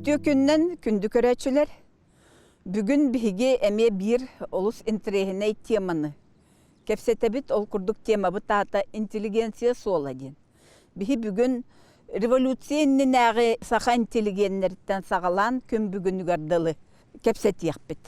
Үтүө күннэн күндү көрөөччүлэр! Бүгүн биһиги эмиэ биир олус интэриэһинэй теманы кэпсэтэбит. Ол курдук темабыт аата «Интеллигенция суола» диэн. Биһи бүгүн революция иннинээҕи саха интеллигеннэриттэн саҕалаан күн бүгүнүгэр дылы кэпсэтиэхпит.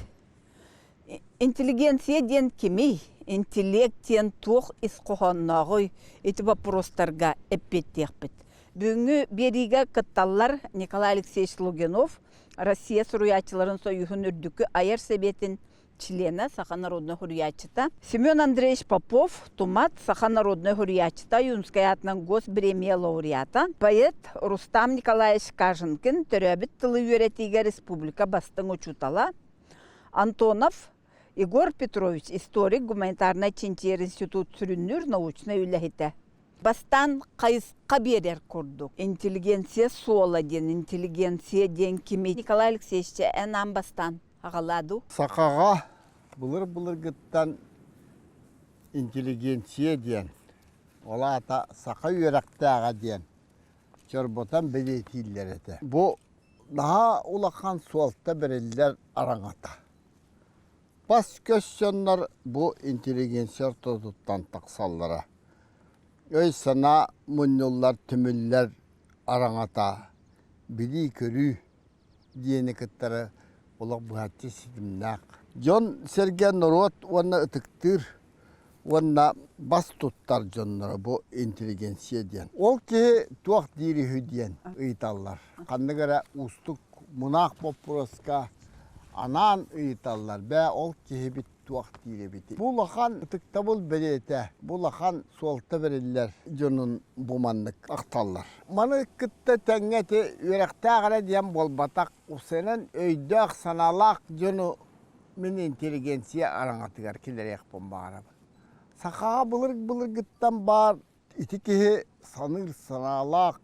Интеллигенция диэн кимий? Интеллект диэн туох ис хоһооннооҕуй? Ити боппуруостарга эппиэттиэхпит. Бүгүҥҥү биэриигэ кытталлар Николай Алексеевич Лугинов, Россия суруйааччыларын союһун үрдүкү айар сэбиэтин чилиэнэ, саха народнай суруйааччыта, Семен Андреевич Попов, Тумат, саха народнай суруйааччыта, Ойуунскай аатынан Госпремия лауреата, поэт Рустам Николаевич Каженкин, төрөөбүт тылы үөрэтиигэ республика бастыҥ учуутала, Антонов Егор Петрович, историк, гуманитарнай чинчийэр институт сүрүннүүр научнай үлэһитэ. Бастаан хайысха биэрэр курдук. Интеллигенция суола диэн, интеллигенция диэн кими? Николай Алексеевич, эн аан бастаан аҕалаа дуу? Сахаҕа былыр-былыргыттан интеллигенция диэн, ол аата саха үөрэхтээҕэ диэн чорботон бэлиэтииллэр этэ. Бу наһаа улахан суолта бэриллэр араҥата. Бас-көс дьоннор бу интеллигенция ортотуттан тахсаллара. Өй-санаа мунньуллар, түмүллэр араҥата, билии-көрүү диэни кыттары олох быһаччы ситимнээх. Дьон-сэргэ норуот уонна ытыктыыр уонна бас туттар дьонноро бу интеллигенция диэн. Ол киһи туох диир үһү диэн ыйыталлар. Ханнык эрэ уустук мунаах боппуруоска анаан ыйыталлар. Бээ, ол киһибит туох диир эбитий? Бу улахан ытыктабыл бэлиэтэ, бу улахан суолта бэриллэр дьонун бу маннык ахталлар. Маны кытта тэҥҥэ ити үөрэхтээх эрэ диэн буолбатах, уопсайынан өйдөөх-санаалаах дьону мин интеллигенция араҥатыгар киллэриэхпин баҕарабын. Сахаҕа былыр-былыргыттан баар ити киһи саныыр санаалаах,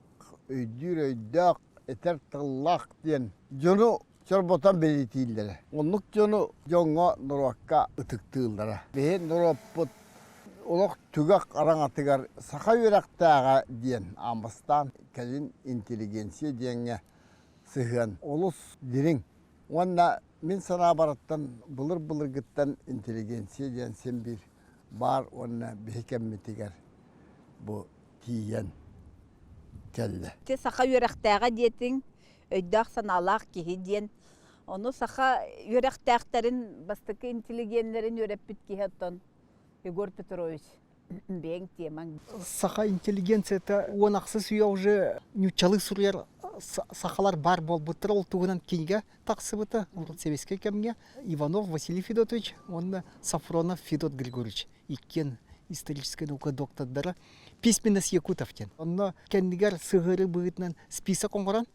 өйдүүр өйдөөх, этэр тыллаах диэн дьону чорботон бэлиэтииллэрэ. Оннук дьону дьоҥҥо, норуокка ытыктыыллара. Биһи норуоппут олох түгэх араҥатыгар саха үөрэхтээҕэ диэн аан бастаан кэлин интеллигенция диэҥҥэ сыһыан олус дириҥ уонна Мин санаабарыттан былыр-былыргыттан интеллигенция диэн син биир баар уонна биһи кэммитигэр бу тиийэн кэллэ. Ити саха үөрэхтээҕэ диэтиҥ, өйдөөх-санаалаах киһи диэн. Ону саха үөрэхтээхтэрин бастакы интеллигеннэрин үөрэппит киһи оттон Егор Петрович. Бэйэҥ темаҥ. Саха интеллигенцията уон ахсыс үйэ уже ньуччалыы суруйар сахалар баар буолбуттара. Ол туһунан кинигэ тахсыбыта урут сэбиэскэй кэмҥэ. Иванов Василий Федотович уонна Сафронов Федот Григорьевич иккиэн историческай наука доктордара письменность якутов диэн. Онно кэннигэр сыһыары быһыытынан список оҥорон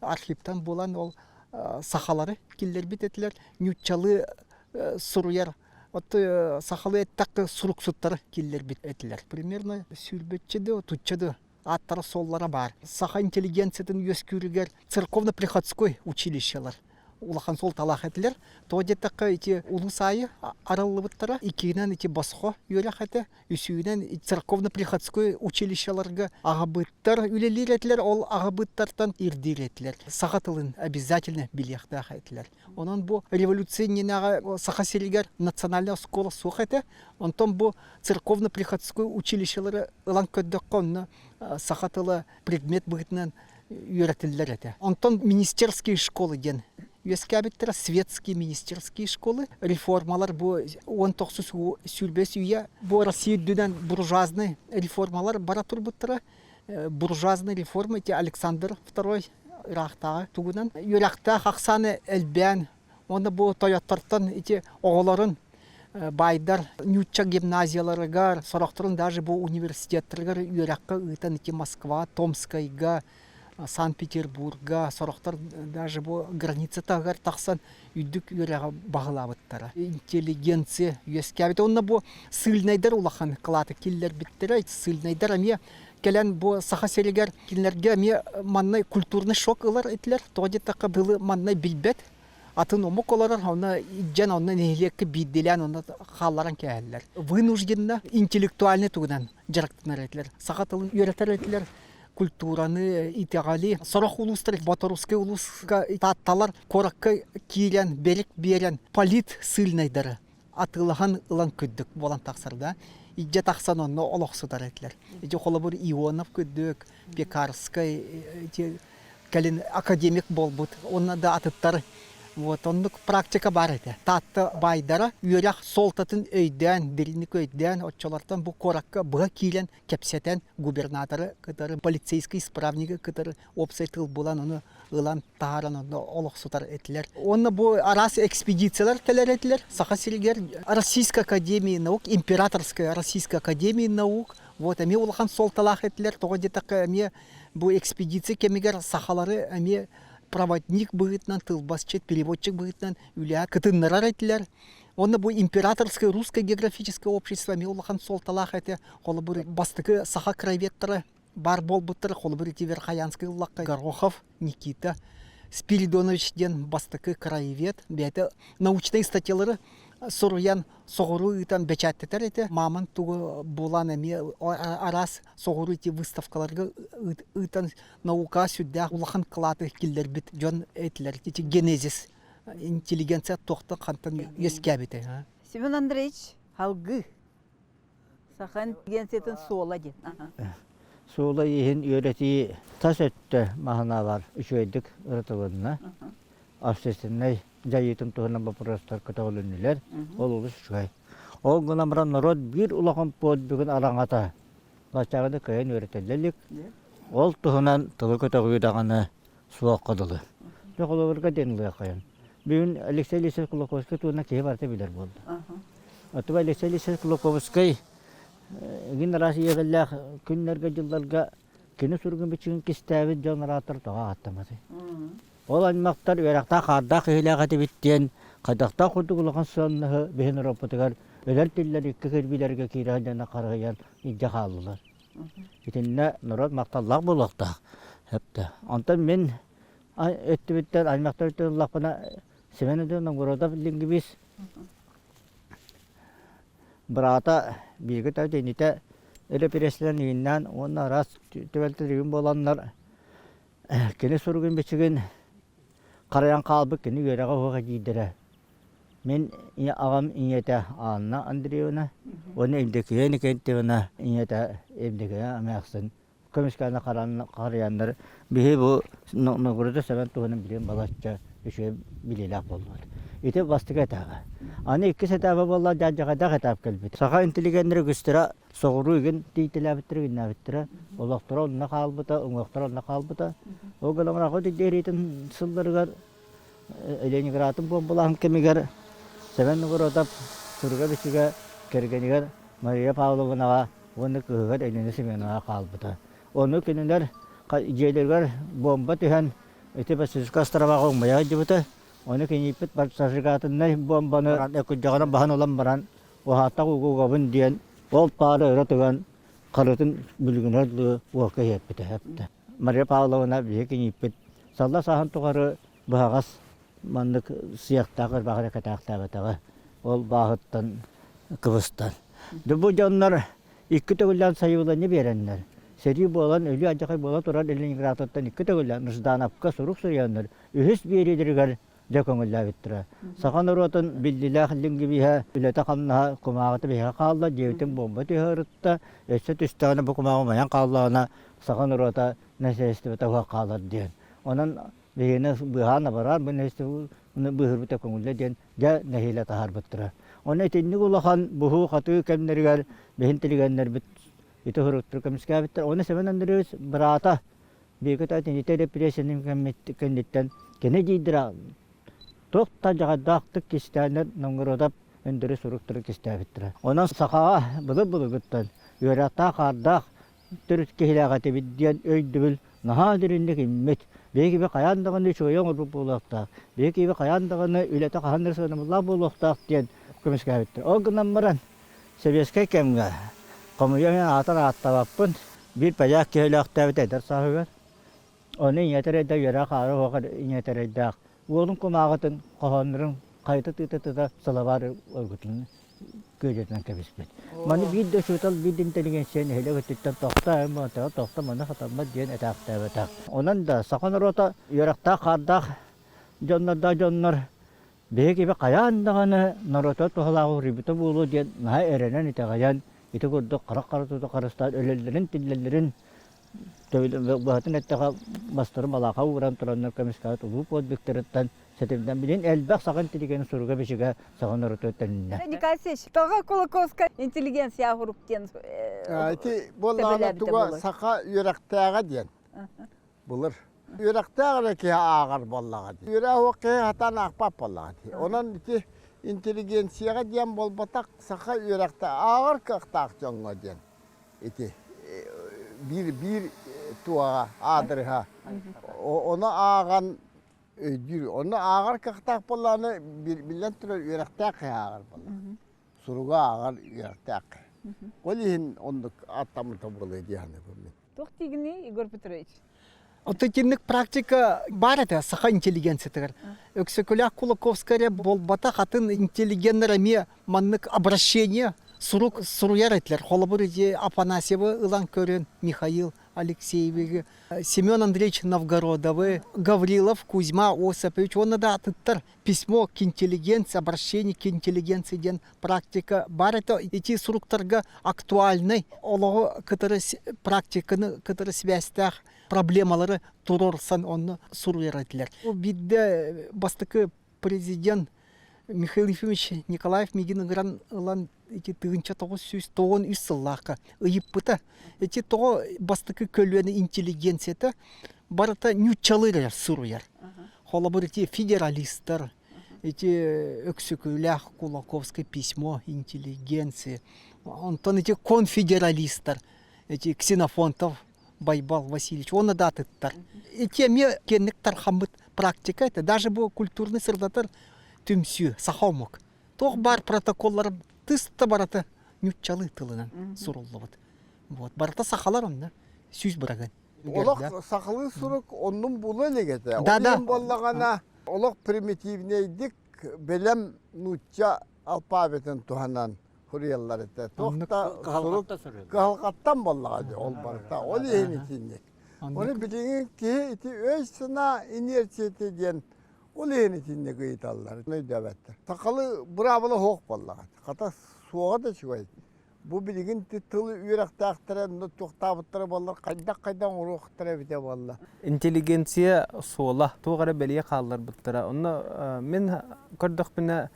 архивтан булан ол сахалары киллэрбит этилэр. Ньуччалыы суруйар От сахалыы эттэххэ суруксуттары киллэрбит этилэр. Примерно сүүрбэччэ да, отучча да ааттара-суоллара баар. Саха интеллигенциятын үөскүүрүгэр церковно-приходской училищелар улахан суолталаах этилэр. Тоҕо диэтэххэ ити улуус аайы арыллыбыттара. Иккиһинэн ити босхо үөрэх этэ. Үсүһүнэн церковно-приходской училищеларга аҕабыттар үлэлиир этилэр. Ол аҕабыттартан ирдиир этилэр. Саха тылын обязательно билиэхтээх этилэр. Онон бу революция иннинээҕи Саха сиригэр национальнай оскуола суох этэ. Онтон бу церковно-приходской училищелары ылан көрдөххө, онно саха тыла предмет быһыытынан үөрэтиллэр этэ. Онтон министерские школы диэн үөскээбиттэрэ, светские министерские школы. Реформалар бу 19 сүүрбэс үйэ бу Россия үрдүнэн буржуазный реформалар бара турбуттара. Буржуазная реформа ити Александр II ыраахтааҕы тугунан үөрэхтээх ахсааны элбээн уонна бу тойоттортон ити оҕолорун баайдар нуучча гимназияларыгар сорохторун даже бу университеттарыгар үөрэххэ ыытан ити Москва Томскайга Санкт-Петербурга сорохтор даже бу граница таһыгар тахсан үрдүк үөрэҕи баһылаабыттара интеллигенция үөскээбит уонна бу сыльнайдар улахан кылааты киллэрбиттэрэ сыльнайдар эмиэ кэлэн бу Саха сиригэр кинилэргэ эмиэ манна культурный шок ылар этилэр. Тоҕо диэтэххэ былы манна билбэт атын омук олорор, онно дьэн онно нэһилиэккэ биирдилээн онно хаалларан кээһэллэр. Вынужденно интеллектуальный тугунан дьарыктанар этилэр. Саха тылын үөрэтэр этилэр. культураны, итэҕэли сорох улуустар Боторускай улууска таатталар куоракка киирэн бэрик биэрэн полит сыльнайдары атыылаһан ылан күрдүк буолан тахсар да идьэ тахсан онно олохсутар этилэр. Ити холобур Ионов күрдүк, Пекарскай кэлин академик буолбут уонна да атыттар вот оннук практика баар этэ. Таатта баайдара үөрэх суолтатын өйдөөн, дириҥник өйдөөн, оччолортон бу куоракка быһа киирэн кэпсэтэн губернаторы кытары, полицейский исправнигы кытары уопсай тыл булан ону ылан таһааран онно олохсутар этилэр. Уонна бу араас экспедициялар кэлэр этилэр. Саха сиригэр Российская академия наук, Императорская Российская академия наук, вот эмиэ улахан суолталаах этилэр. Тоҕо диэтэххэ эмиэ бу экспедиция кэмигэр сахалары эмиэ проводник быһыытынан, тылбасчыт, переводчик быһыытынан үлэҕэ кытыннарар этилэр. Уонна бу Императорское русское географическое общество эмиэ улахан суолталаах этэ. Холобур, бастакы саха краеведтара баар буолбуттара. Холобур, ити Верхоянскай ыллахха Горохов Никита Спиридонович диэн бастакы краевед бэйэтэ научнай статьялары суруйан соҕуруу ыытан бэчээттэтэр этэ. Мааман тугу булан эмиэ араас соҕуруу ити выставкаларга ыытан наука сүрдээх улахан кылааты киллэрбит дьон этилэр. Ити генезис интеллигенция туохтан хантан үөскээбитэ. Семен Андреевич, алгыы. Саха интеллигенциятын суола диэн. Суола иһин үөрэтии тас өттө маһынаалар үчүгэйдик ырытылынна. Общественнай дьайыытын туһунан боппуруостар көтөҕүлүннүлэр. Ол олус үчүгэй. Ол гынан баран норуот биир улахан подвигын араҥата баччааҕыда кыайан үөрэтиллэ илик. Ол туһунан тылы көтөҕүү даҕаны суохха дылы. Дьэ холобурга диэн ылыаххайын. Бүгүн Алексей Алексеевич Кулаковскай туһунан киһи барыта билэр буолла. Оттон Алексей Алексеевич Кулаковскай игин араас иэгэллээх күннэргэ-дьылларга кини суругун-бичигин кистээбит дьон арааттар тоҕо ааттамматый? Ол аймахтар үөрэхтээх хаардаах киһилээх этибит диэн хайдахтаах курдук улахан сыаннаһы биһин норуоппутугар өлөр тиллэр икки кирбиилэргэ киирэн дьоно харыһыйан илдьэ хааллылар. Итиннэ норуот махталлаах буолуохтаах. Сөптө. Онтон мин өттүбүттэн аймахтар өттүн ыллахпына Семен Андреевич Новгородов лингвист быраата бииргэ төрөөбүт инитэ репрессиялан иҥиннээн уонна араас түбэлтэлэрин буоланнар кини суругун-бичигин харайан хаалбыт кини үөрэҕэ суох эдьиийдэрэ Мин аҕам ийэтэ Анна Андреевна уонна Евдокия Никитична ийэтэ Евдокия эмээхсин көмүскээнэ харайаннар биһи бу Новгорода Сэмэн туһунан билигин балачча үчүгэй билиилээх буоллубут. Ити бастакы этааба. Аны иккис этааба буолла дьаадьаҕайдаах этаап кэлбит. Саха интеллигеннэрэ үгүстэрэ соҕуруу игин тиийтэлээбиттэрэ игиннээбиттэрэ. Олохторо онно хаалбыта, уҥуохтара онно хаалбыта. Ол гынан баран дэриитин сылларыгар Ленинградын буомбалааһын кэмигэр Сэмэн Новгородов суруга-бичигэ кэргэнигэр Мария Павловнаҕа уонна кыыһыгар Елена Семеновнаҕа хаалбыта. Ону кинилэр дьиэлэригэр буомба түһэн ити Пацифика островаҕа умайа сылдьыбыта. Ону кинииппит зажигательнай буомбаны күрдьэҕинэн баһан ылан баран уһааттах ууга угабын диэн ол паары өрө тыган харытын бүлүгүнэр дылы уокка иһэппитэ. Мария Павловна биһиги кинииппит Салла сааһын тухары быһаҕас маннык сыахтаах ырбаҕы эрэ кэтээхтээбэтэҕэ. Ол бааһыттан кыбыстан. Бу дьоннор икки төгүллээн сайабылыанньа биэрэннэр, сэрии буолан, өлүү алдьархай буола турар Ленинградтан икки төгүллээн Ждановка сурук суруйаннар, үһүс биэриилэригэр дьэ көҥүллээбиттэрэ. Саха норуотун биллилээх лингвиһэ үлэтэ-хамнаһа кумааҕыта биһиэхэ хаалла, дьиэбитин буомба түһэ ырытта, өссө түстэҕинэ бу кумааҕы умайан хааллаҕына саха норуота нэһилиэстибэтэ уһах хаалар диэн. Онон биһигини быыһаан абараан бу нэһилиэстибэни быыһырбыта көҥүллэ диэн дьэ нэһиилэ таһаарбыттара. Онон итинник улахан буһуу-хатыы кэмнэригэр биһин тилигэннэрбит ити суруктары көмүскээбиттэр. Оны Семен Андреевич быраата бииргэ итинитэ репрессияның кэнниттэн кини диирдэрэ туох да дьаҕайдаахтык кистээннэр Новгородов өндөрү суруктары кистээбиттэрэ. Онон сахаҕа былыр-былыргыттан үөрэхтээх-хаардаах төрүт киһилээх этибит диэн өйдөбүл наһаа дириҥник иҥмит. Биһиги хайаан даҕаны үчүгэйи оҥорбут буолуохтаах, биһиги хайаан даҕаны үлэтэ хаһан да сыанабыллаах буолуохтаах диэн көмүскээбиттэр. Ол гынан баран, сэбиэскэй кэмҥэ, хомуйа мин аатын ааттаабаппын, биир поляк киһилээхтээбит эдэр сааһыгар, ону ийэтэ эрэйдээх үөрэх аара суох ийэтэ эрэйдээх уолун кумааҕытын, хоһооннорун хайыта тыыта-тыта сылабаар ылбытын. күөдьүтэн кэбиспит. Маны биир да учуутал, биир да интеллигенция нэһилиэк өттүттэн тохтоо, эн тохто, манна сатаммат диэн этээхтээбэтэх. Онон да саха норуота үөрэхтээх хаардаах дьоннордоох дьоннор биһиги хайаан даҕаны норуота туһалаах уһуруйбута буолуо диэн наһаа эрэнэн итэҕэйэн ити курдук харах хара тута харыстаан өлөллөрүн тиллэллэрин быһатын эттэхэ бастарын балааха ууран тураннар көмүскээбит улуу подвигтарыттан ситимтэн билин элбэх саха интеллигенция суруга-бичигэ саха норуоту төнүннэ. Николай Алексеевич, тоҕо Кулаковскай интеллигенция урук диэн Ити буоллаҕына туга саха үөрэхтээҕэ диэн былыр. Үөрэхтээх эрэ киһи ааҕар буоллаҕа дии. Үөрэх суох киһи сатаан аахпат буоллаҕа дии. Онон ити интеллигенцияҕа диэн буолбатах, саха үөрэхтээх ааҕар кыахтаах дьоҥҥо диэн ити биир биир туоҕа аадырыһа. Ону ааҕан өйдүүр. Онно ааҕар кыахтаах буоллаҕына биллэн турар үөрэхтээх киһи ааҕар буоллаҕа. Суругу ааҕар үөрэхтээх киһи. Ол иһин оннук ааттаммыта буолуо дии саныыбын мин. Туох диигиний, Егор Петрович? Оттон итинник практика баар этэ саха интеллигенциятыгар. Өксөкүлээх Кулаковскай эрэ буолбатах, атын интеллигеннэр эмиэ маннык обращение сурук суруйар этилэр. Холобур, ити Афанасьевы ылан көрөн, Михаил Алексеевиги, Семен Андреевич Новгородовы, Гаврилов Кузьма Осипович уонна да атыттар письмо к интеллигенции, обращение к интеллигенции диэн практика баар этэ. Ити суруктарга актуальнай олоҕу кытары практиканы кытары сибээстээх проблемалары туруорсан онно суруйар этилэр. Биирдэ бастакы президент Михаил Ефимович Николаев миигин ыҥыран ылан ити 1993 сыллаахха ыйыппыта. Ити тоҕо бастакы көлүөнэ интеллигенцията барыта ньууччалыы эрэ суруйар. Холобур, ити федералистар, ити Өксөкүлээх Кулаковское письмо интеллигенции, онтон ити конфедералистар, ити Ксенофонтов Байбал Васильевич уонна да атыттар. Ити эмиэ киэҥник тархаммыт практика это. Даже бу культурный сырдатар түмсүү, саха омук. Туох баар протоколлар тыста барыта ньуччалыы тылынан суруллубут. Вот. Барыта сахалар онно сүүс бырагын. Олох сахалыы сурук оннун була илик этэ. Ол иһин буоллаҕына олох примитивнэйдик бэлэм нуучча алфавитын туһанан суруйаллар этэ. Туох да сурук кыһалҕаттан буоллаҕа дии ол барыта. Ол иһин итинник. Ону билигин киһи ити өй-санаа инерцията диэн ол иһин итинник ыйыталлар. Өйдөөбөттөр. Сахалыы быраабыла суох буоллаҕа. Хата суоҕа да үчүгэй. Бу билигин тыл үөрэхтээхтэрэ туохтаабыттара буоллар хайдах-хайдах оҥоруохтара эбитэ буолла. Интеллигенция суола туох эрэ бэлиэ хаалларбыттара. Онно мин көрдөхпүнэ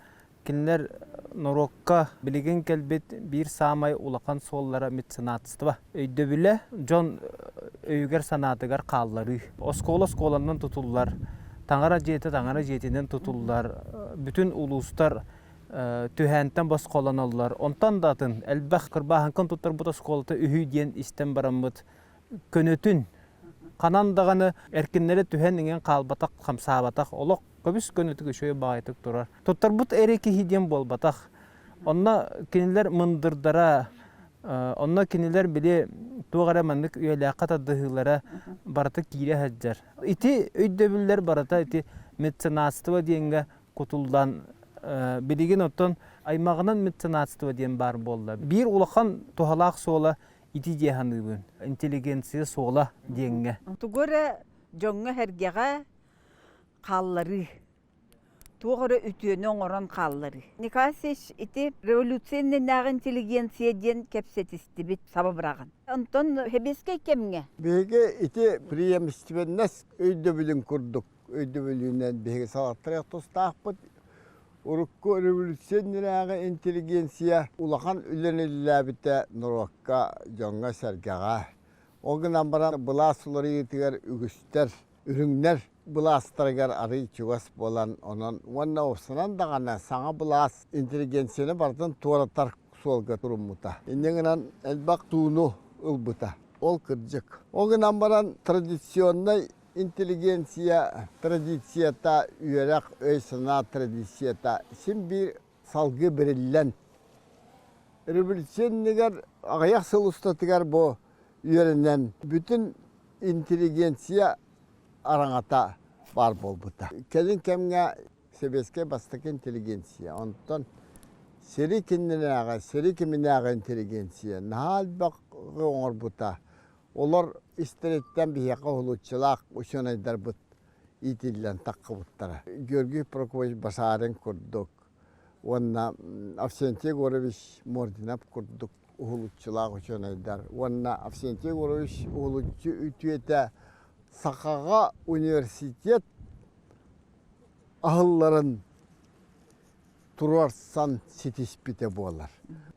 Кинилэр норуокка билигин кэлбит биир саамай улахан суоллара меценатство. Өйдөбүлэ дьон өйүгэр-санаатыгар хаалларыы. Оскуола оскуоланан тутуллар, таҥара дьиэтэ таҥара дьиэтинэн тутуллар, бүтүн улуустар түһээнтэн босхолоноллор. Онтон да атын элбэх кырбааһыҥкын туттарбыт оскуолата үһүй диэн истэн бараммыт көнөтүн ханан даҕаны эркиннэрэ түһэн иҥэн хаалбатах, хамсаабатах олох көбүс көнөтүк үчүгэй баҕайытык турар. Туттарбыт эрэ киһи диэн буолбатах. Онно кинилэр мындырдара, онно кинилэр били туох эрэ маннык үйэлээххэ тардыһыылара барыта киирэ сылдьар. Ити өйдөбүллэр барыта ити меценатство диэҥҥэ кутуллан билигин оттон аймаҕынан меценатство диэн баар буолла. Биир улахан туһалаах суола ити дии саныыбын. Интеллигенция суола диэҥҥэ. Тугу эрэ дьоҥҥо-сэргэҕэ хаалларыы. Туох эрэ үтүөнү оҥорон хаалларыы. Николай Алексеевич, ити революция иннинээҕи интеллигенция диэн кэпсэтистибит саба быраҕан. Онтон сэбиэскэй кэмҥэ? Биһиги ити преемственность өйдөбүлүн курдук өйдөбүлүнэн биһиги салаттарыах тустаахпыт. Урукку революция иннинээҕи интеллигенция улахан үлэни үлэлээбитэ норуокка, дьоҥҥо-сэргэҕэ. Ол гынан баран былаас уларыйыытыгар үгүстэр, үрүҥнэр былаастарыгар арыый чугас буолан, онон уонна уопсанан даҕаны саҥа былаас интеллигенцияны барытын туоратар суолга туруммута. Инньэ гынан элбэх тууну ылбыта. Ол кырдьык. Ол гынан баран традиционнай интеллигенция традицията, үөрэх, өй-санаа традицията син биир салгыы бэриллэн революция иннигэр аҕыйах сыл устатыгар бу үөрэнэн бүтүн интеллигенция араҥата баар буолбута. Кэлин кэмҥэ сэбиэскэй бастакы интеллигенция, онтон Сири кининээҕи, сири киминээҕи интеллигенция наһаа элбэх оҥорбута. Олор истэриттэн биһиэхэ уһулуччулаах учуонайдарбыт иитиллэн таххыбыттара. Георгий Прокопьевич Башарин курдук уонна Авсентий Егорович Мординов курдук уһулуччулаах учуонайдар уонна Авсентий Егорович уһулуччу үтүөтэ сахаҕа университет аһылларын туруорсан ситиспитэ буолар.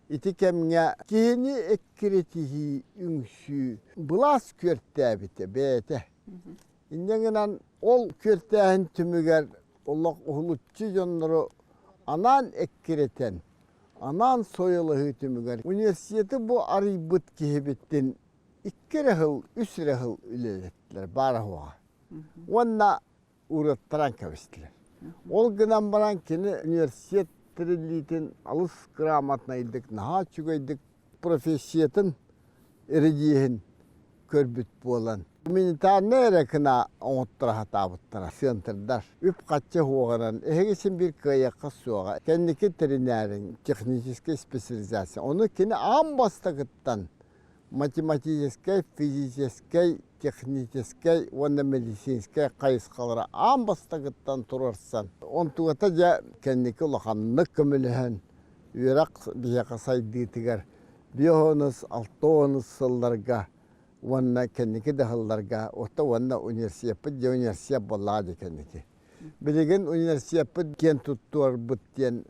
Ити кэмҥэ киһини эккирэтиһии, үҥсүү былаас күөртээбитэ бэйэтэ. Инньэ гынан ол күөртээһин түмүгэр олох уһулуччу дьоннору анаан эккирэтэн, анаан сойуолаһыы түмүгэр университеты бу арыйбыт киһибиттин икки эрэ сыл, үс эрэ сыл үлэлэттилэр баара-суоҕа. Уонна уураттаран кэбистилэр. Ол гынан баран кини университет тэриллиитин алыс грамотнайдык, наһаа үчүгэйдик профессиятын эридьиэһин көрбүт буолан, гуманитарнай эрэ гына оҥотторо сатаабыттара центрдар. Үп-харчы суоҕунан эһиги син биир кыайыахха суоҕа. Кэнники тэринээриҥ техническэй специализация. Ону кини аан бастакыттан математическай, физическэй, техническэй уонна медицинскэй хайысхалара аан бастакыттан туруорсан, онтугата дьэ кэнники улаханнык көмөлөһөн, үөрэх биһиэхэ сайдыытыгар биэс алта сылларга уонна кэнники да сылларга орто уонна университеппыт дьэ университет буоллаҕа дии кэнники. Билигин университеппыт киэн туттуорбут диэн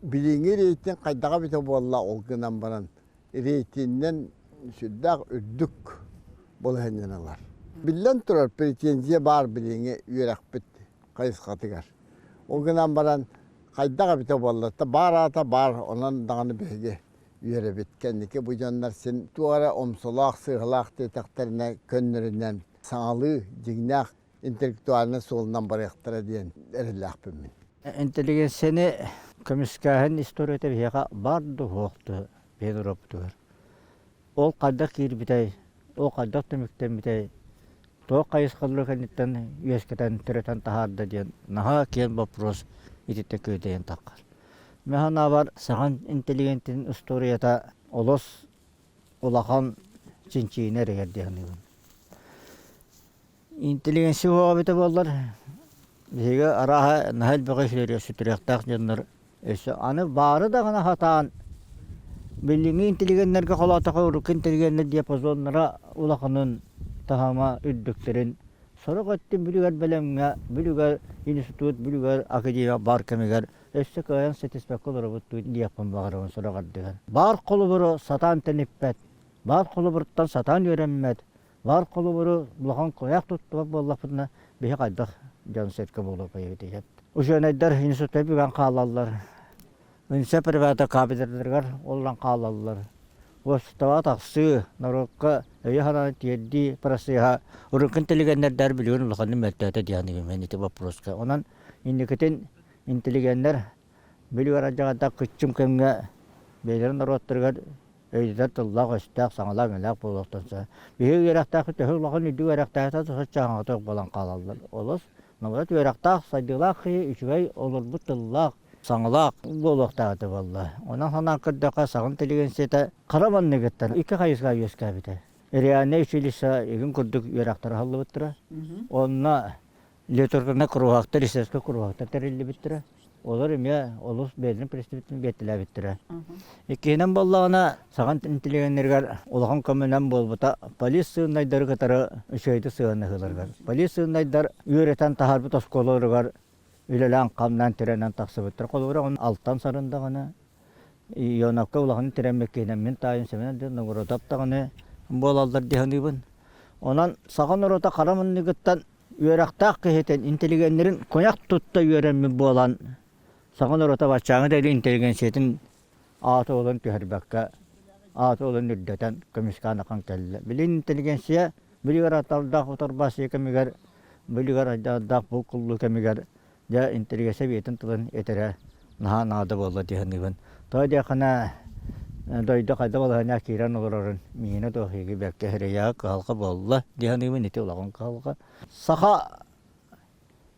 билиҥҥи рейтинг хайдаҕа эбитэ буолла ол гынан баран рейтининэн сүрдээх үрдүк балаһыанньаналар. Биллэн турар, претензия баар билиҥҥи үөрэхпит хайысхатыгар. Ол гынан баран хайдах эбитэ буолла, баар аата баар, онон даҕаны биһиги үөрэбит. Кэнники бу дьоннор син туох эрэ омсолоох, сыыһалаах диэтэхтэринэ көннөрүнэн саҥалыы, дьиҥнээх интеллектуальнай суолунан барыахтара диэн эрэллээхпин мин. Интеллигенцияны көмүскээһин историята биһиэхэ бар да суох биһиги норуоппутугар. Ол хайдах киирбитэй, ол хайдах түмүктэммитэй, туох хайысхалары кэнниттэн үөскэтэн, төрөтөн таһаарда диэн наһаа киэҥ боппуруос ититтэ күөдэйэн таххар. Мин санаабар, саха интеллигентин устуоруйата олус улахан чинчийиини эрэйэр дии саныыбын. Интеллигенция уоҕа эбитэ буоллар, биһиги арааһа наһаа элбэҕи сүтүрүөхтээх дьоннор өссө аны баары даҕаны сатаан билиҥҥи интеллигеннэргэ холоотоххо урукку интеллигеннэр диапазоннара улаханын, таһыма үрдүктэрин сорох өттүн бүлүгэр бэлэмҥэ, бүлүгэр институт, бүлүгэр академия баар кэмигэр өссө кыайан ситиспэккэ олоробут диэхпин баҕарабын сорох ардыгар. Баар холобуру сатаан тэниппэт, баар холобуруттан сатаан үөрэммэт, Баар холобуру улахан куйах туттубат буоллахпытына, биһи хайдах дьон сөпкө буолуохпут Учуонайдар институтка бүгэн хаалаллар. Институт привата кафедраларыгар олорон хаалаллар. Уопсастыбаҕа тахсыы, норуокка өйү-санааны тиэрдии процеһа урукку интеллигеннэрдэр билигин улаханнык мөлтөөтө диэн мен ити боппуруоска. Онон инникитин интеллигеннэр билигин алдьархайдаах кыччым кэмҥэ бэйэлэрин норуоттарыгар өйдөтөр тыллаах-өстөөх, саҥалаах-иҥэлээх буолуохтан сөп. Биһиги үөрэхтээхпит төһө улахан үрдүк үөрэхтээхтэр соччо буолан хаалаллар. Олус норуот үөрэхтээх, сайдыылаах киһи үчүгэй олорбут тыллаах, саҥалаах буолуохтаах этэ буолла. Онон санаан көрдөххө, саҥа интеллигенцията хара манныгыттан икки хайысха үөскээбитэ. Реальнай училище игин курдук үөрэхтэр аһыллыбыттара. Онно литературнай куруһаактар, естественнэй куруһаактар тэриллибиттэрэ. Олор эмиэ олус бэйэлэрин перспективатын биэртэлээбиттэрэ. Иккиһинэн буоллаҕына, саҥа интеллигеннэригэр улахан көмөнөн буолбута полис сыыннайдары кытары үчүгэйдик сыһыаннаһыыларыгар. Полис сыыннайдар үөрэтэн таһаарбыт оскуолаларыгар үлэлээн-хамнаан тирэнэн тахсыбыттар. Холобура, алтан сарындаҕына, Ионовка улахан тирэммит киһинэн мин таайым Семен Новгородов даҕаны буолаллар дии саныыбын. Онон саха норуота хара муннугуттан үөрэхтээх киһитин интеллигеннэрин куйах тутта үөрэммит буолан, саха норуота баччааҥҥы да интеллигенциятын ааты уолун түһэрбэккэ, ааты уолун үрдэтэн көмүскээн ахан кэллэ. Билигин интеллигенция билигэр аталдаах уторбаасыйа кэмигэр, билигэр айдаардаах булкуллуу кэмигэр дьэ интеллигенция бэйэтин тылын этэрэ наһаа наада буолла дии саныыбын. Тоҕо диэххинэ дойду хайдах балаһыанньаҕа киирэн олорорун миигинэ туох иһиги бэркэ эрэйэҕэ кыһалҕа буолла дии саныыбын ити улахан кыһалҕа. Саха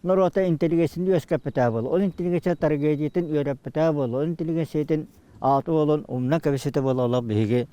норуота интеллигенцияны үөскэппитэ буолуо. Ол интеллигенция трагедиятын үөрэппитэ буолуо. Ол интеллигенциятын ааты уолун умнан кэбиспитэ буолуо олох биһиги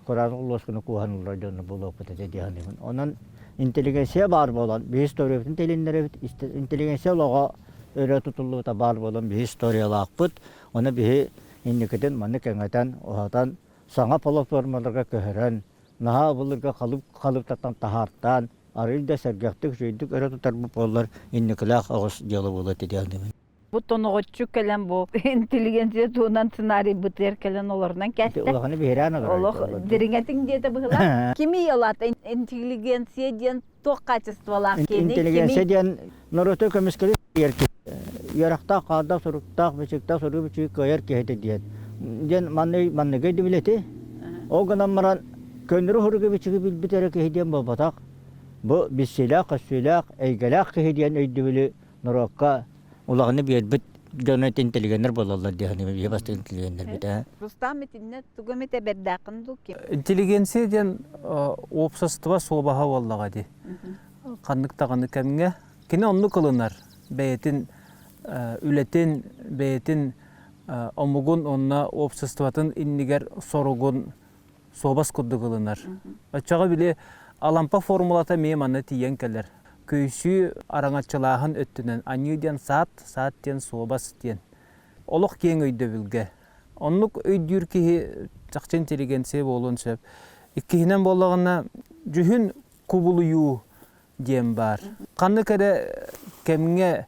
кураанах луосканы кууһан олорор дьону буолуохпут этэ дии саныыбын. Онон интеллигенция баар буолан, биһи историябытын тилиннэрэбит, интеллигенция олоҕо өрө тутуллубута баар буолан биһи историялаахпыт. Ону биһи инникитин маннык кэҥэтэн, уһатан, саҥа платформаларга көһөрөн, наһаа былыргы халып халыптартан таһаартаан, арыый да сэргэхтик, үчүгэйдик өрө тутарбыт буоллар, инникилээх оҕус дьыала буолуо этэ дии саныыбын. Бу тоноҕоччу кэлэн бу интеллигенция туһунан сценарийбытыгар кэлэн олорунан кэстэ. Улаханы биһирээн олорор. Олох дириҥэтиҥ диэтэ быһыылаах. Кими ялата интеллигенция диэн туох качестволаах киһини? Интеллигенция диэн норуоту көмүскэли үөрэхтээх, хаалдаах, суруктаах, бичиктээх, суругу бичиги кыайар киһитэ диэн. Диэн манныгы манныгы өйдөбүл Ол гынан баран көннөрү суругу бичиги билбит эрэ киһи диэн буолбатах. Бу билсиилээх, көссүүлээх, эйгэлээх киһи диэн өйдөбүлү норуокка улаханы биэрбит дьоно интеллигеннэр буолаллар дии саныыбын биһи бастакы интеллигеннэрбит ээ. Рустам итиннэ тугу эмит эбэрдээххин дуу ким? Интеллигенция диэн уопсастыба суобаһа буоллаҕа дии. Ханнык даҕаны кэмҥэ кини оннук ылынар бэйэтин үлэтин, бэйэтин омугун уонна уопсастыбатын иннигэр соругун суобас курдук ылынар. Оччоҕо били Алампа формулата эмиэ манна тиийэн кэлэр. Көйсүү араҥаччылааһын өттүнэн аньыы диэн саат, саат диэн суобас диэн. Олох киэҥ өйдөбүлгэ. Оннук өйдүүр киһи чахчы интеллигенция буолуон сөп. Иккиһинэн буоллаҕына, дьүһүн кубулуйуу диэн баар. Ханнык эрэ кэмҥэ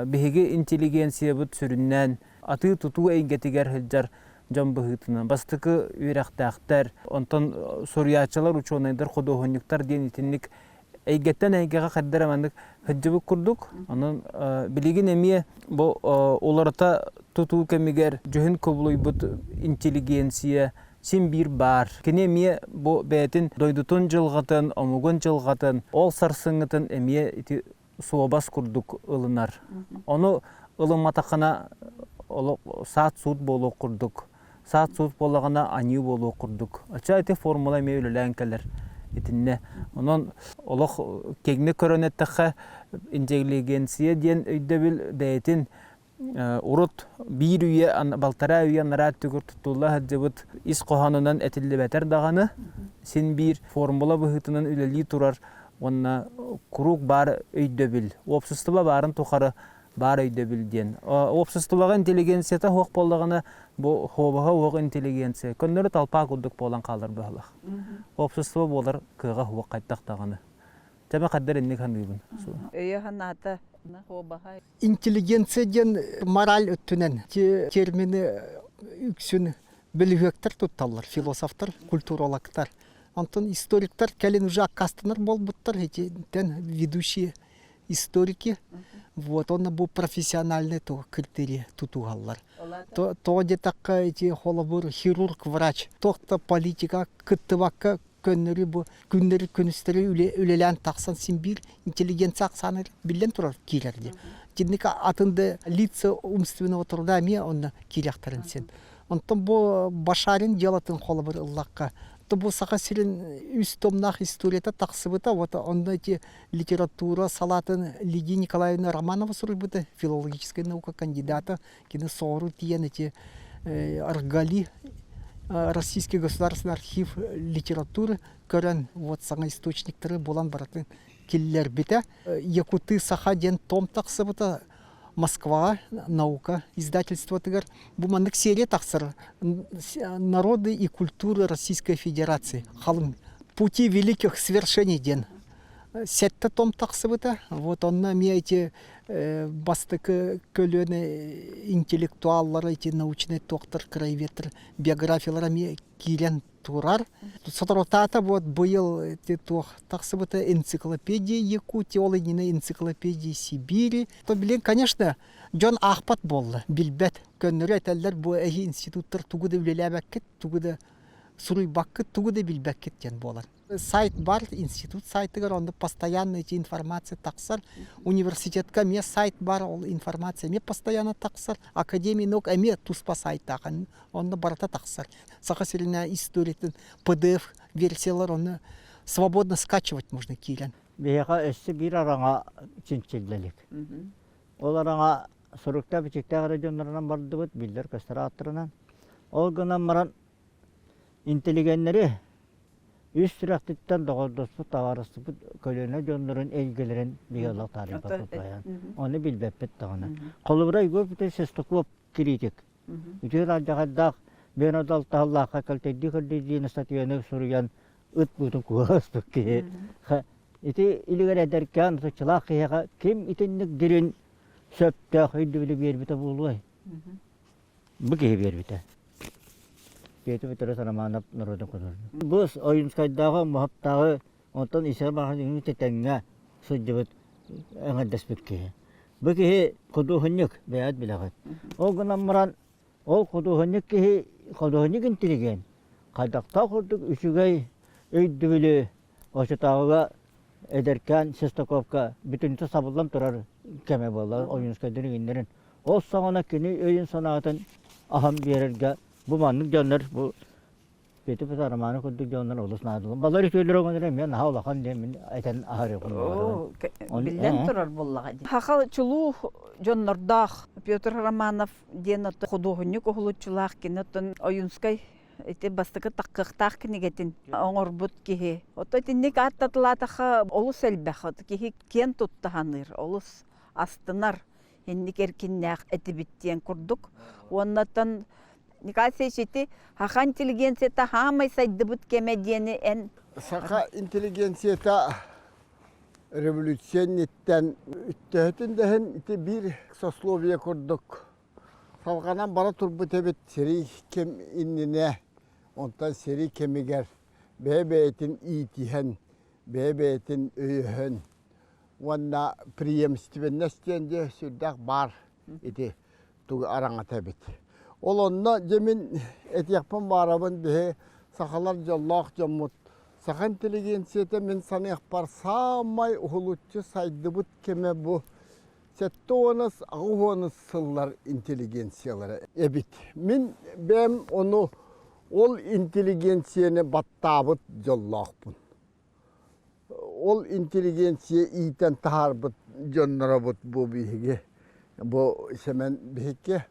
биһиги интеллигенциябыт сүрүннээн атыы-тутуу эйгэтигэр сылдьар дьон быһыытынан бастакы үөрэхтээхтэр, онтон суруйааччылар, учуонайдар, худуоһунньуктар диэн итинник эйгэттэн эйгэҕэ хайдах эрэ маннык сылдьыбыт курдук. Онон билигин эмиэ бу уларыта тутуу кэмигэр дьүһүн кубулуйбут интеллигенция син биир баар. Кини эмиэ бу бэйэтин дойдутун дьылҕатын, омугун дьылҕатын, ол сарсыҥҥытын эмиэ ити суобас курдук ылынар. Ону ылымматаххына олох саат-суут буолуох курдук. Саат-суут буоллаҕына аньыы буолуох курдук. Оччо ити формула эмиэ үлэлээн кэлэр итиннэ. Онон олох киэҥник көрөн эттэххэ, интеллигенция диэн өйдөбүл бэйэтин урут биир үйэ, балтараа үйэ анараа өттүгэр туттулла сылдьыбыт ис хоһоонунан этиллибэтэр даҕаны, син биир формула быһыытынан үлэлии турар уонна куруук баар өйдөбүл, уопсастыба баарын тухары баар өйдөбүл диэн. Уопсастыбаҕа интеллигенцията суох буоллаҕына, бу хуобаһа уох интеллигенция көннөрү толпа курдук буолан хаалар быһалаах. Уопсастыба буолар кыаҕа суох хайдах даҕаны. Тэбэ хаддар инник саныыбын. Өйө-санаата Интеллигенция диэн мораль өттүнэн термини үксүн бөлүһүөктэр тутталлар, философтар, культурологтар. Онтон историктар кэлин уже аккаастанар буолбуттар, итинтэн ведущие историки. Вот, онно бу профессиональный критерий тутуһаллар. Тоҕо диэтэххэ ити холобур хирург, врач, туох да политика кыттыбакка көннөрү бу күннэри күнүстэри үлэлээн тахсан син биир интеллигенция ахсаана биллэн турар киирэр дии. Итинник атын да лица умственного труда эмиэ онно киириэхтэрин син. Онтон бу Башарин дьыалатын холобур ыллахха, то бу Саха сирин үс томнаах историята тахсыбыта, вот онно эти литература салаатын Лидия Николаевна Романова суруйбута, филологическай наука кандидата, Кини соҕуруу тиийэн ити Аргали Российский государственный архив литературы көрөн вот саҥа источниктары булан барытын киллэрбитэ. Якуты саха диэн том тахсыбыта Москваҕа наука издательствотыгар бу маннык серия тахсар «Народы и культуры Российской Федерации» халыҥ «Пути великих свершений» диэн сэттэ том тахсыбыта. Вот онно эмиэ ити бастакы көлүөнэ интеллектуаллара, ити научнай туохтар, краеведтар биографиялара эмиэ киирэн турар. Соторутаата вот быйыл ити туох тахсыбыта энциклопедия Якутии, ол иннинэ энциклопедия Сибири. То билин, конечно, дьон аахпат буолла, билбэт. Көннөрү этэллэр бу эһи институттар тугу да үлэлээбэккит, тугу да суруйбаккыт, тугу да билбэккит диэн буолар. Сайт бар, институт сайтыгар онно постоянно эти информация тахсар. Университетка эмиэ сайт бар, ол информация эмиэ постоянно тахсар. Академия наук эмиэ туспа сайтаах, онно барыта тахсар. Саха сиринэ историятын PDF версиялар онно свободно скачивать можно киирэн. Биһиэхэ өссө биир араҥа чинчиллэ илик. Ол араҥа суруктаах-бичиктээх эрэ дьоннорунан бардыбыт, биллэр-көстөр ааттарынан. Ол гынан баран интеллигеннэри үс сүрэхтиттэн доҕордоспут, табаарыстыппыт көлүөнэ дьоннорун эйгэлэрин биһи олох таарыйбаппыт байан. Ону билбэппит даҕаны. Холобура, Егор Петрович Шестаков критик. Үтүө алдьархайдаах Бенодо алтаһаллаахха кэлтэйдии көрдүү диэн ыстатыйаны суруйан ыт буутун куһаспыт киһи. Ити илигэр эдэркээн ытыччалаах киһиэхэ ким итинник дирин сөптөөх өйдөбүлү биэрбитэ буолуой? Бу киһи биэрбитэ. Петр Петрович Романов народун художник. Бу Ойунскайдааҕы, Моһоптааҕы, онтон Исра Бахадыҥы тэтэҥҥэ сылдьыбыт эҥэрдэспит киһи. Бу киһи худуоһунньук, бэйэҕит билэҕит. Ол гынан баран, ол худуоһунньук киһи, худуоһунньук интеллигент, хайдахтаах курдук үчүгэй өйдөбүлү оччотооҕуга эдэркээн Шестаковка бүтүннүү сабыллан турар кэмэ буолла Ойуунускайдыын иҥиннэрин. Ол саҕана кини өйүн-санаатын аһан биэрэргэ бу маннык дьоннор бу Петр Петр Романов курдук дьоннор олус наадалар. Балар үтүөлэр оҥонор эмиэ наһаа улахан диэн мин этэн аһарыахпын баҕарабын. Биллэн турар буоллаҕа дии. Саха чулуу дьоннордоох Петр Романов диэн оттон худуоһунньук уһулуччулаах кини оттон Ойуунскай ити бастакы таккыахтаах кинигэтин оҥорбут киһи. Оттон итинник ааттатылаатахха олус элбэх. Киһи киэн тутта саныыр, олус астынар инник эркиннээх этибит диэн курдук. Уоннаттан Николай Алексеевич ити саха интеллигенцията хаамай сайдыбыт кэмэ диэни эн Саха интеллигенцията революция инниттэн төһөтүн да иһин ити биир сословие курдук салҕанан бара турбут эбит сэрии кэм иннинэ онтон сэрии кэмигэр бэйэ-бэйэтин иитиһэн бэйэ-бэйэтин өйөһөн уонна преемственность диэн дьэ сүрдээх баар ити тугу араҥата эбит. Ол онно дьэ мин этиэхпин баарабын биһи сахалар дьоллоох дьоммут саха интеллигенцията мин саныахпар саамай уһулуччу сайдыбыт кэмэ бу 70 80 сыллар интеллигенциялара эбит. Мин бэйэм ону ол интеллигенцияны баттаабыт дьоллоохпун. Ол интеллигенция иитэн таһаарбыт дьонноробут бу биһиги, бу Сэмэн биһикки.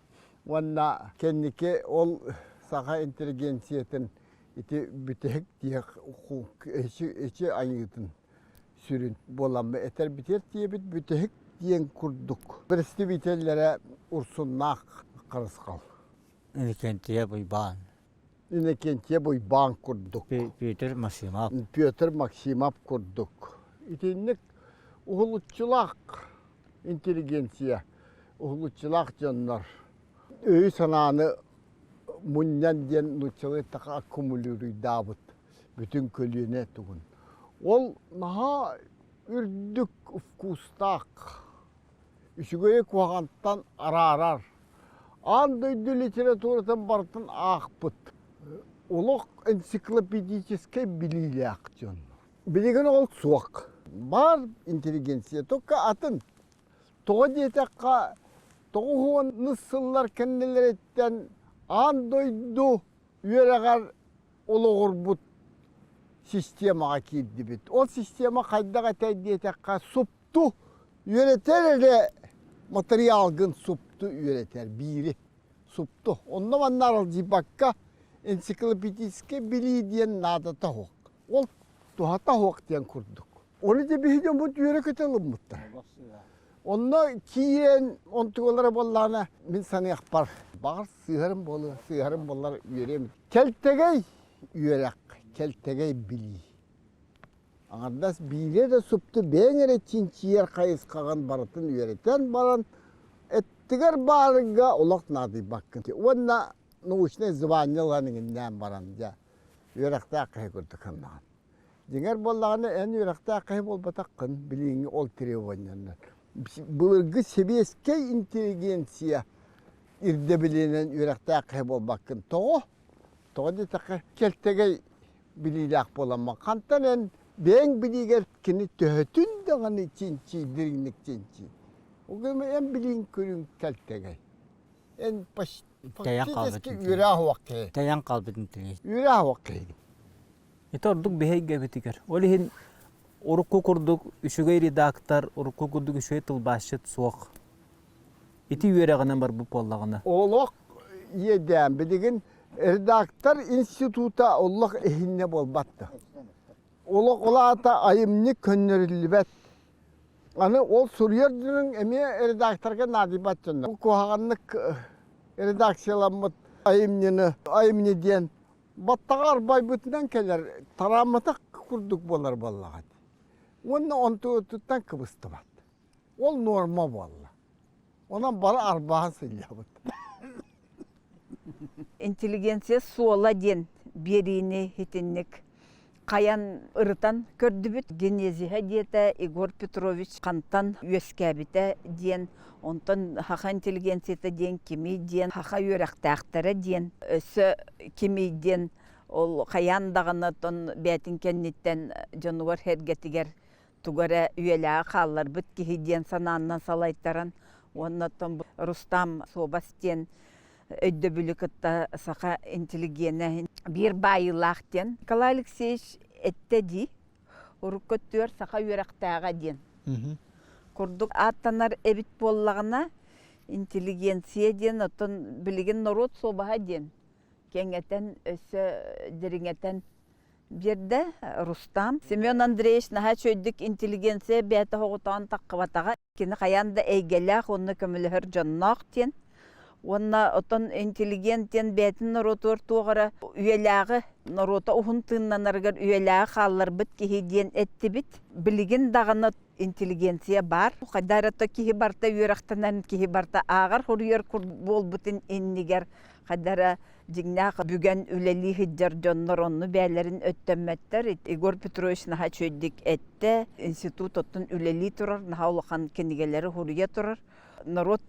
Уонна кэнники ол саха интеллигенциятын ити бүтэһик тиһэх эчи айыытын сүрүн буоламмы этэр битэр тиэбит бүтэһик диэн курдук представителлэрэ Урсуннаах Харысхал. Иннокентия Буйбаан. Иннокентия Буйбаан курдук. Петр Максимов. Петр Максимов курдук. Итинник уһулуччулаах интеллигенция, уһулуччулаах дьоннор өйү-санааны мунньан диэн нууччалыы така аккумулируйдаабыт бүтүн көлүөнэ тугун. Ол наһаа үрдүк вкустаах, үчүгэйи куһаҕантан араарар, аан дойду литературатын барытын аахпыт, олох энциклопедическай билиилээх дьон. Билигин ол суох. Баар интеллигенция, только атын. Тоҕо диэтэххэ, 90 сыллар кэннилэриттэн аан дойду үөрэҕэр олоҕурбут системаҕа киирдибит. Ол система хайдах этэй диэтэххэ, супту үөрэтэр эрэ матырыйаалгын супту үөрэтэр биири супту. Онно манна аралдьыйбакка энциклопедическэй билии диэн наадата суох. Ол туһата суох диэн курдук. Ону дьэ биһи дьоммут үөрэ-көтө ылыммыттар. Онно киирэн онтугалара буоллаҕына мин саныахпар баҕар сыыһарым буолуо, сыыһарым буоллар үөрүөм. Кэлтэгэй үөрэх, кэлтэгэй билии. Аҥардас биирэ да супту бэйэҥ эрэ чинчийэр хайысхаҕын барытын үөрэтэн баран эттигэр баарыга олох наадыйбаккын. Уонна научнай звание ылан иҥиннээн баран дьэ үөрэхтээх киһи курдук саннаҕын. Дьиҥэр буоллаҕына эн үөрэхтээх киһи буолбатаххын билиҥҥи ол требованиянан. Былыргы сэбиэскэй интеллигенция ирдэбилинэн үөрэхтээх киһи буолбаккын. Тоҕо? Тоҕо диэтэххэ, кэлтэгэй билиилээх буоламмын. Хантан эн бэйэҥ билиигэр кини төһөтүн даҕаны чинчий, дириҥник чинчий. Ол эн билииҥ көрүҥ кэлтэгэй. Эн Тэйэн хаалбыт үөрэх уох киһи. Тэйэн хаалбыт интеллигенция. Үөрэх уох киһи. Ити ордук биһи эйгэбитигэр. Ол иһин. Урукку курдук үчүгэй редактор, урукку курдук үчүгэй тылбаасчыт суох. Ити үөрэҕинэн барбыт буоллаҕына. Олох иэдээн билигин редактор института олох иһиннэ буолбат да. Олох ол аата айымньы көннөрүллүбэт. Аны ол суруйар дьонуҥ эмиэ редакторга наадыйбат дьоннор. Куһаҕаннык редакцияламмыт айымньыны айымньы диэн баттаҕа арбайбытынан кэлэр тараамматах курдук буолар буоллаҕа дии. Уонна онтуттан кыбыстыбат. Ол нуорма буолла. Онон бары арбаһан сылдьабыт. Интеллигенция суола диэн биэриини итинник хайан ырытан көрдүбүт. Генезиһэ диэтэ Егор Петрович хантан үөскээбитэ диэн, онтон саха интеллигенцията диэн кимий диэн, саха үөрэхтээхтэрэ диэн, өссө кимий диэн ол хайаан даҕаны оттон бэйэтин кэнниттэн дьонугар-сэргэтигэр тугу эрэ үйэлээҕи хаалларбыт киһи диэн санааннан салайтаран уонна оттон Рустам Суобас диэн өйдөбүлү кытта саха интеллигенэ биир баайыылаах диэн Николай Алексеевич эттэ дии урукку өттүгэр саха үөрэхтээҕэ диэн курдук ааттанар эбит буоллаҕына интеллигенция диэн оттон билигин норуот суобаһа диэн кэҥэтэн өссө дириҥэтэн биэрдэ Рустам. Семен Андреевич наһаа үчүгэйдик интеллигенция бэйэтэ оҕотоон таххыбатаҕа. Кини хайаан да эйгэлээх уонна көмөлөһөр дьонноох диэн. Уонна оттон интеллигент диэн бэйэтин норуотугар туох эрэ үйэлээҕи, норуота уһун тыыннанарыгар үйэлээҕи хаалларбыт киһи диэн эттибит. Билигин даҕаны интеллигенция баар. Хайда эрэ то киһи барыта үөрэхтэнэн, киһи барыта ааҕар-суруйар буолбутун иннигэр хайда эрэ дьиҥнээх бүгэн үлэлии сылдьар дьоннор онну бэйэлэрин өттөммөттөр. Егор Петрович наһаа үчүгэйдик эттэ. Институт оттон үлэлии турар, наһаа улахан кинигэлэри суруйа турар. Норуот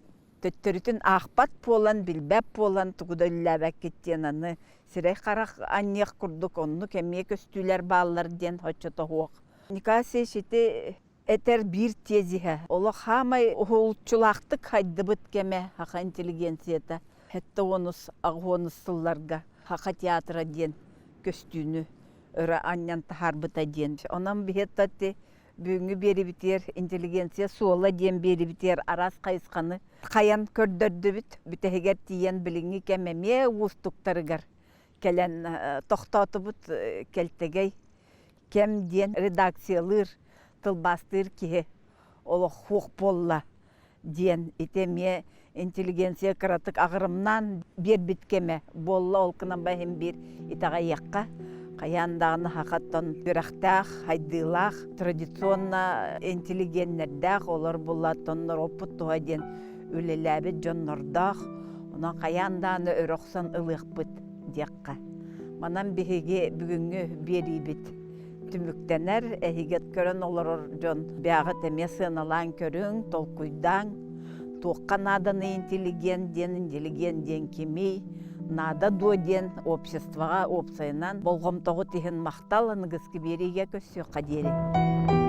төттөрүтүн аахпат буолан, билбэт буолан тугу да үлэлээбэккит диэн аны сирэй-харах анньыах курдук оннук эмиэ көстүүлэр бааллар диэн оччотоһуох. Николай Алексеевич ити этэр биир тезиһэ олох хаамай уһулуччулаахтык хайдыбыт кэмэ саха интеллигенцията сэттэ уонус аҕыс сылларга саха театра диэн көстүүнү өрө анньан таһаарбыта диэн. Онон биһиэттати бүгүҥҥү биэрибитигэр интеллигенция суола диэн биэрибитигэр араас хайысханы хайан көрдөрдүбүт. Бүтэһигэр тиийэн билиҥҥи кэм эмиэ уустуктарыгар кэлэн тохтоотубут кэлтэгэй кэм диэн редакциялыыр, тылбаастыыр киһи олох суох буолла диэн ити эмиэ интеллигенция кыратык аҕырымнаан биэрбит кэмэ буолла ол гынан иһин биир итэҕэйиэххэ хайаан даҕаны сахаттан үөрэхтээх, хайдыылаах, традиционно интеллигеннэрдээх олор буллааттан норуоппут туһа диэн үлэлээбит дьоннордоох онон хайаан даҕаны өрө охсон ылыахпыт диэххэ. Манан биһиги бүгүҥҥү биэриибит түмүктэнэр. Эһиги көрөн олорор дьон бэйэҕит эмиэ сыаналаан көрүҥ, толкуйдааҥ. Туохха нааданый интеллигент диэн, интеллигент диэн кимий, наада дуо диэн обществоҕа уопсайынан болҕомтоҕут иһин махтал аныгыскы биэриигэ көрсүөххэ диэри.